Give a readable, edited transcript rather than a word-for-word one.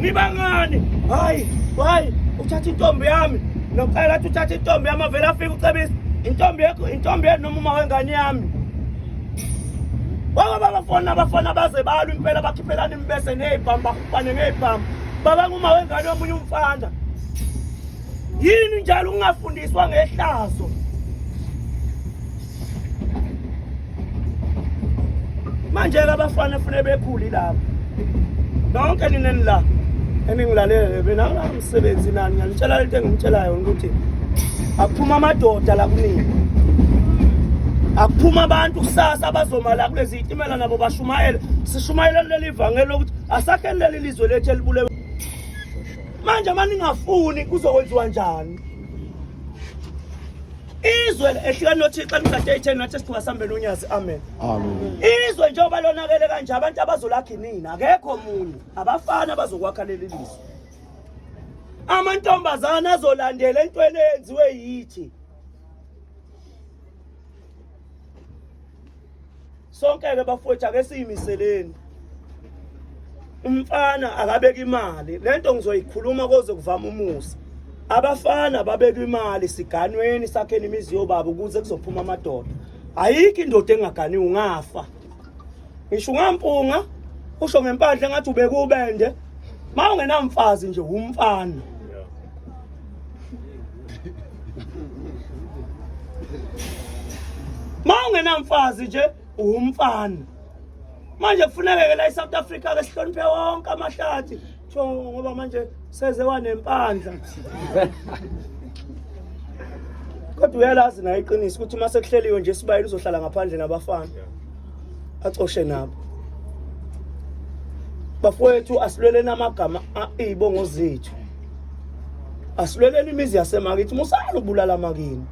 Nibangani? Hayi, hayi, uthatha intombi yami. Nokucela athi uthatha intombi yami avele afike ucebisa. Intombi yakho, intombi yenu noma uma wengane yami. Baba abafana abafana baze balwa impela bakhiphelana imibese nezibhamu bahupane ngezibhamu. Baba nguma wengane yomunye umfana. Yini njalo ungafundiswa ngehlazo? Manje ke abafana fune bekhuli laba. Nonke nina nila eningilalele mina nginamsebenzi nani ngiyanitshela lento engimtshelayo ukuthi akuphuma amadoda la kunini. Akuphuma abantu kusasa abazoma la kulezi zitimela nabo bashumayele. Sishumayele leli vangeli lokuthi asakheni leli lizwe lethu elibulewe. Manje uma ningafuni kuzokwenziwa njani? Izwe ehlukani noThixo emigade eyitheni nathi esithuka sihambele unyazi amen. Amen. Izwe njengoba lonakele kanje abantu abazolakha inina akekho omunye abafana abazokwakha leli lizwe. Amantombazana azolandela entweni eyenziwe yithi. Sonke-ke bafowethu ake siyimiseleni. Umfana akabeka imali. Lento ngizoyikhuluma koze kuvama umusa. Abafana babeka imali siganweni sakheni imizi yobaba ukuze kuzophuma amadoda. Ayikho indoda engaganiwe ungafa. Ngisho ungampunga usho ngempandla engathi ubeka ubende. Ma ungenamfazi nje umfana. Ma ungenamfazi nje umfana. Manje kufuneka ke la eSouth Africa ke sihloniphe wonke amahlathi. Tho ngoba manje seze wanempandla. Kodwa uyalazi naye iqiniso ukuthi uma sekuhleliwe nje isibayeni uzohlala ngaphandle nabafana. Acoshe nabo. Bafowethu asilweleni amagama izibongo zethu. Asilweleni imizi yasemakithi musani ukubulala amakini.